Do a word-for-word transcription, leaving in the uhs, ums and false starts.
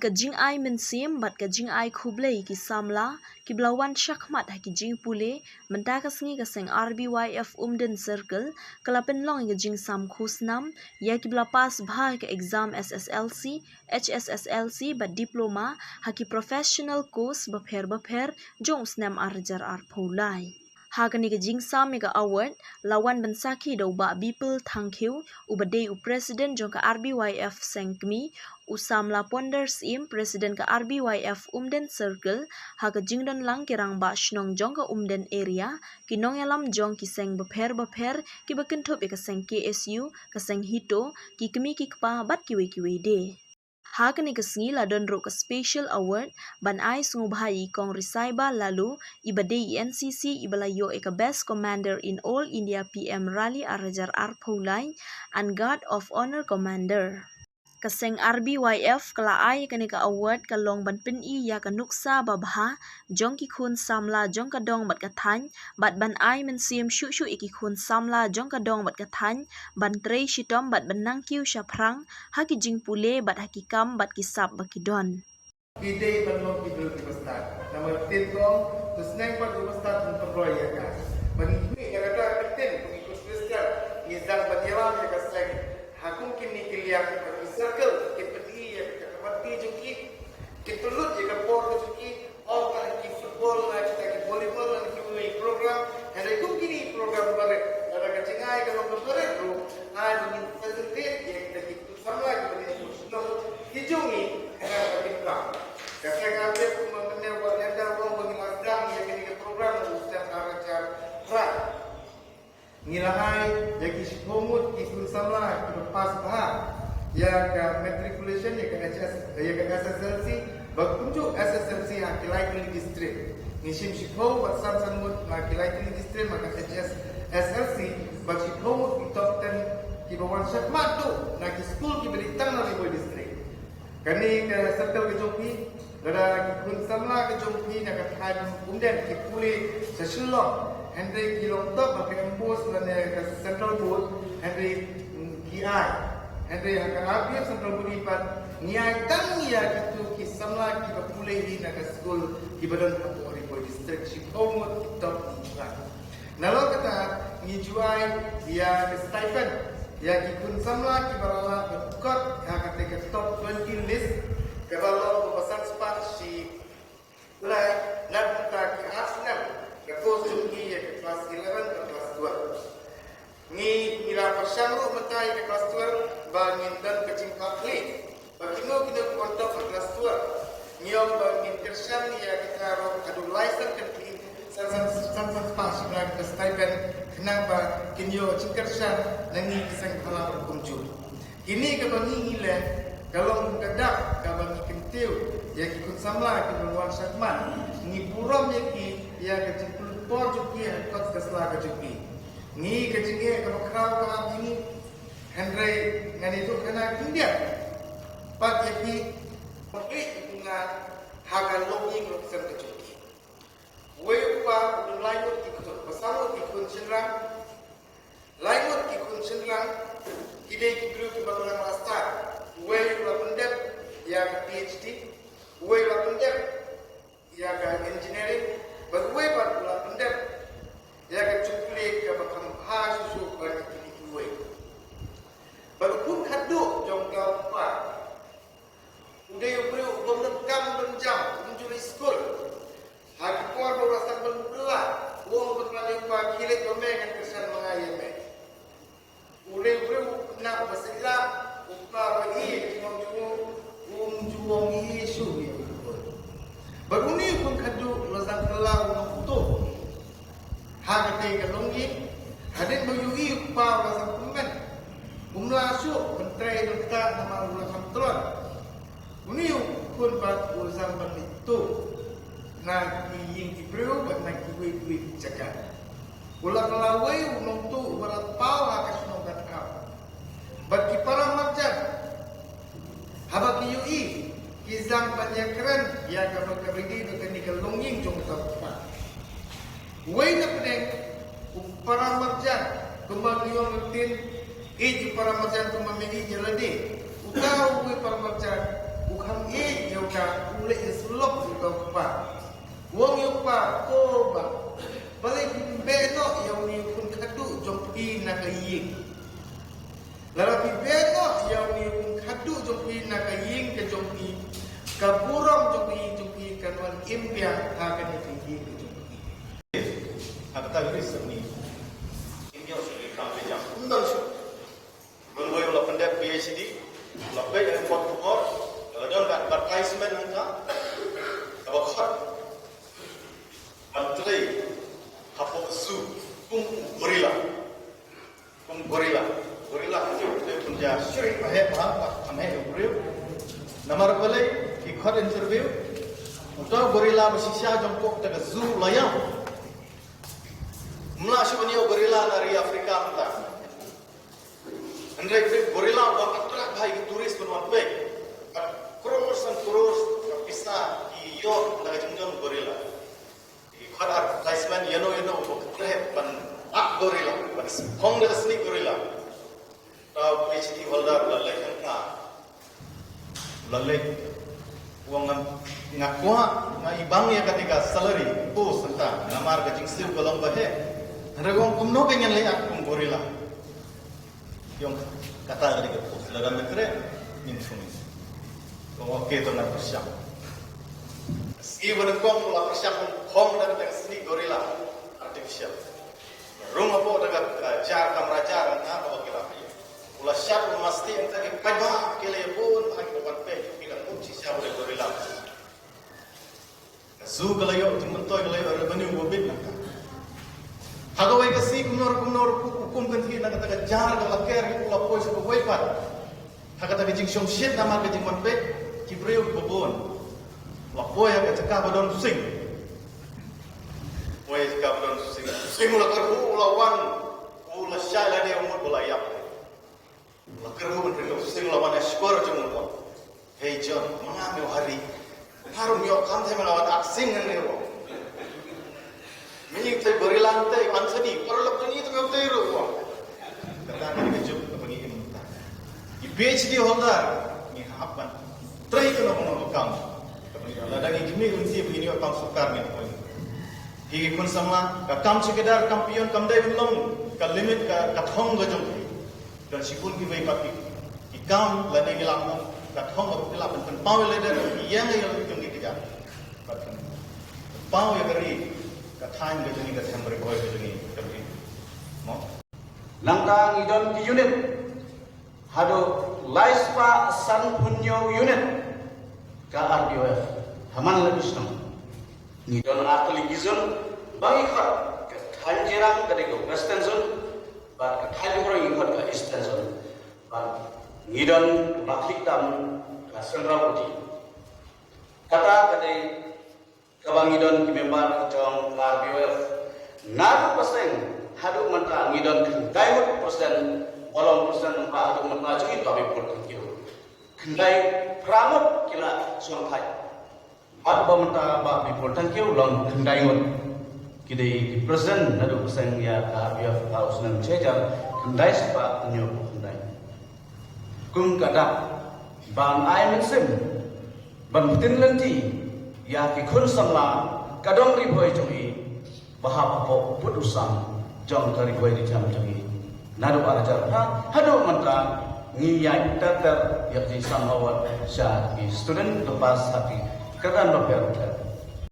Ka jingai mynsiem bad ka jingai khublei ki samla kiba la wan shakhmat ha ki jingpule mynta ka sngi ka seng R B Y F Umden Circle ka la pynlong ïa ka jingsam khusnam ïa kiba la pass bha ha ka exam S S L C, H S S L C bad diploma ha ki professional course bapher bapher jong u snem ar hajar arphew lai. Ha kane ka jingsam ïa ka award la wan ban sakhi da u Bah Bipul Thangkhiew uba dei u president jong ka R B Y F Seng Kmie, u samla Ponder Syiem, president ka R B Y F Umden Circle, ha ka jingdon lang ki rangbah shnong jong ka Umden area, ki nongïalam jong ki seng bapher bapher kiba kynthup ïa ka seng K S U, ka seng HITO, ki kmie ki kpa bad kiwei kiwei de. Ha kane ka sngi la don ruh ka special award ban ai sngewbha ïa i Kong Risaiba Laloo iba dei i N C C iba la ïoh ïa ka Best Commander in All India P M Rally ar hajar arphew lai and Guard of Honour Commander. Ka seng R B Y F ka la ai ïa kane ka award ka long ban pyni ïa ka nuksa babha jong ki khun samla jong ka dong bad ka thaiñ bad ban ai mynsiem shuh shuh ïa ki khun samla jong ka dong bad ka thaiñ ban trei shitom bad ban nang kiew shaphrang ha ki jingpule bad ha ki kam bad ki sap ba ki don. Ki dei ban long ki briew kiba stad. Namar ktien ka ong, to sneng pat uba stad un pynroi ïa ka. Ban ngi ïa kata ka ktien, ngi khot Khristan, ngi dang ban ïalam ïa ka seng. Ha kum kine ki liang, ha ki circle, ki pyni ïa ka kapyrdi jong ki, ki pynlut ïa ka por ka jong ki, ym ha ki football, ha kita ki volleyball, ha kiwei program, hynrei kum kine program barit, lada ka jingai ka long ka barit ruh, ai ba ngin facilitate ïa kita ki samla kiba dei ki shnong ki jong ngi, khnang ba kin kam. Ka seng ka pyrkhat kumba mynne u Bah Leander u ong ba ngi la sdang ïa kine ki program u sdang ar hajar phra. Ngi la ai ïa ki shiphew ngut ki khun samla kiba pass bha ïa ka matriculation ïa ka H S, ïa ka S S L C, bad kumjuh S S L C ha ki lai tylli district. Ngi shim shiphew bad san san ngut ha ki lai tylli district ha ka H S S L C, bad shiphew ngut ki top ten kiba wan shakhmat ruh na ki skul kiba dei tang na Ri Bhoi District. Kane ka circle ka jong phi, lada ki khun samla ka jong phi na ka thaiñ Umden ki pule sha Shillong, hynrei ki long top ha ka MBOSE lane ka Central Board, hynrei, mm, ki ai. Hynrei ha ka R B F Central Board pat ngi ai tang ïa kito ki samla kiba pule hi na ka skul kiba don hapoh Ri Bhoi District, shiphew ngut ki top ngi ai. Nalor kata ngi ju ai ïa ka stipend ïa ki khun samla kiba la lah ban kot ha kata ka top twenty list, kaba long ba san spah shi lai na ka bynta ki ar snem ka course jong ki ïa ka class eleven ka class twelve. Ngi, ngi la pyrshang ruh mynta ïa ka class twelve ba ngin don ka jingpakri ba kino kino ki wan top ha class twelve. Ngi ong ba ngin kyrshan ïa kita ruh haduh lai san kynti, san, san, san, san spah shi lai ka stipend, khnang ba kin ïoh jingkyrshan na ngi ki seng phala ruh kumjuh. Kine kaba ngi ngi leh ka long ka dak kaba ngi kyntiew ïa ki khun samla kiba wan shakhmat. Ngi burom ïa ki ïa ka jingpynlut por jong ki ha ka kot ka sla ka jong ki. Ngi ka jingeh kaba khraw ka ap ïa ngi. Hynrei ngan ïathuh khana khyndiat pat ïa phi, ba phi nga ha ka longïing longsem ka jong ki. Uwei u kpa u don lai ngut ki khun, ba san ngut ki khun shynrang. Lai ngut ki khun shynrang ki dei ki briew kiba la stad. Uwei u la pyndep ïa ka P H D, uwei u la pyndep ïa ka engineering, bad uwei pat u la pyndep ïa ka jingpule kaba kham bha shuh shuh ban ïa kine kiwei. Bad u khun khatduh jong uta u kpa u dei u briew u bym donkam donkam, um ju leit skul. Ha ki por ba u la sdang ban bylla, u ong ba u kpa, khie leit ba me, ngan kyrshan ma nga ïa me. U dei u briew u khynnah uba seilah, u kpa ba ïeit, u ong jong u, um ju ong ei ei shuh ïa u. Bad une u khun khatduh u la sdang kylla u nongtuh ha katei ka longïing. Hadien ba u ïohi u kpa u la sdang kmen, um lah shuh ban trei ryngkat namar u la kham tlot. Une u khun pat u la sdang ban leit tuh na ki ïing ki briew bad na kiwei kiwei ki jaka. U la kylla uwei u nongtuh uba la paw ha ka shnong ka thaw. Bad ki para marjan, haba ki ïohi, ki sdang ban ïakren ïa kaba ka ready bad kane ka longïing jong uta u kpa. Uwei na pdeng u para marjan, kumba ngi ong ha ktien, ïeit u para marjan kumba me ïeit ïa lade. Uta uwei para marjan U kham ïeit ïa u kpa, u leh ïa u syllok ïa u kpa. U ong ïa u kpa, ko bah, balei phim beh noh ïa une u khun khadduh jong phi na ka ïing. Lada phi beh noh ïa une u khun khadduh jong phi na ka ïing ka jong phi, ka burom jong ka ïing jong phi kan wan im biang ha kane ka ïing ka jong phi. Ha kata ka ri sa ni. India sa ni kam bejam. Undang shu. Mynba u la pyndep PhD, u la peit ha report khubor, la don ka advertisement hangta, kaba khot ban trei hapoh zoo kum u gorilla. Kum gorilla. Gorilla ka jingtei pynja shirit ba heh ba ha, ba kham heh u briew. Namar balei, ki khot interview, uta u gorilla ba shisha jong pok ta ka zoo la ïam. Mla shu ban ïa u gorilla na ri Africa mynta. Hynrei phi gorilla u attract bha ïa ki tourist ban wan peit. But crores and crores ka pisa ki ïoh na ka jingjong gorilla. Ki khot advertisement ïano ïano ba ki treh ban ak gorilla, ban phong da ka snieh gorilla. Tau PhD holder la leh hangta. La leh. Wan nga, nga kwah, nga ibang ïa kata ka salary, post hangta, namar ka jingsiew ka long ba heh. Hynrei wan kumno ka ngan leh ak kum gorilla. Ïong kata ka dei ka post, lada me treh, ngin shong. Wan okay to ngan pyrshang. Sngi ba nyngkong la pyrshang phong da kata ka snieh gorilla artificial. Rung hapoh da ka, eh, jar kamra jar hangta kaba ki la peit. U la shad u masti hangta ki paidbah ki la ïabud ha ki ban peit ki dang mut shisha u dei gorilla. Ka zoo ka la ïoh jingmyntoi ka la ïoh revenue ba bit hangta. Ha kawei ka sngi kumno kumno u kum kynthih na kata ka jar ka la ker u la poi sha kawei pat. Ha kata ka jingshongshit namar ka jingwan peit ki briew ba bun. U la poi ha ka jaka ba don sing. Poi ha ka jaka ba don sing. Sing u la kyrhuh u la wan. U la shai lade u mut ba la ïap. U la kyrhuh ban ring u sing u la wan ha shkor jong u. Hei John, ma nga me u hari. Harum ïoh kam te me la wan ak sing ngan ne u. Me ïing te gorilla te Anthony, paralok jong ngi te me u te ruh u. Kata ka dei ka juk kaba ngi im mynta. I PhD holder ngi hap ban trei kano kano ka kam. Kaba ngi lada ngi khmih lynti ba ngin ïoh kam sorkar ngi poi. Hi ki khun samla, ka kam chowkidar, kam peon kam dei ban long ka limit ka, ka thong ka jong ki. Don shibun kiwei pat ki, ki kam lane ki lam ka thong ka ruh ki lah ban pynpaw ïa lade ki ïeng ïa la ki jong ki kjat. Bad pynpaw ïa ka ri ka thaiñ ka jong ngi ka them Ri Bhoi ka jong ngi ka ri. Mo? Nangta ngi don ki unit haduh lai spah sanphew hynñiew unit ka RBOF ha man la ki shnong. Ngi don ar tylli ki zone ba ngi khot ka thaiñ Jirang ka dei ka Western Zone bad ka thaiñ Umroi ngi khot ka Eastern Zone. Bad ngi don ba khlieh tam ka Central County. Kata ka dei kaba ngi don ki member jong ka RBOF. Naduh ba seng haduh mynta ngi don khyndai ngut president, ba long president ba haduh mynta jong ngi Bah Bipul Thangkhiew. Khyndai phra ngut ki la sngewthuh. Bad ba mynta Bah Bipul Thangkhiew long khyndai ngut. Ki dei ki president naduh ba seng ïa ka RBOF ha u snem shi hajar khyndai spah hynñiew phew khyndai. Kum ka dak ban ai mynsiem ban pyntin lynti ïa ki khun samla ka dong Ri Bhoi jong ngi ba hap hapoh pud u sam jong ka Ri Bhoi Ri Thiam jong ngi. Naduh ar hajar phra haduh mynta ngi ïaid ter ter ïa ka jingsam award sha ki student ba pass ha ki kyrdan bapher bapher.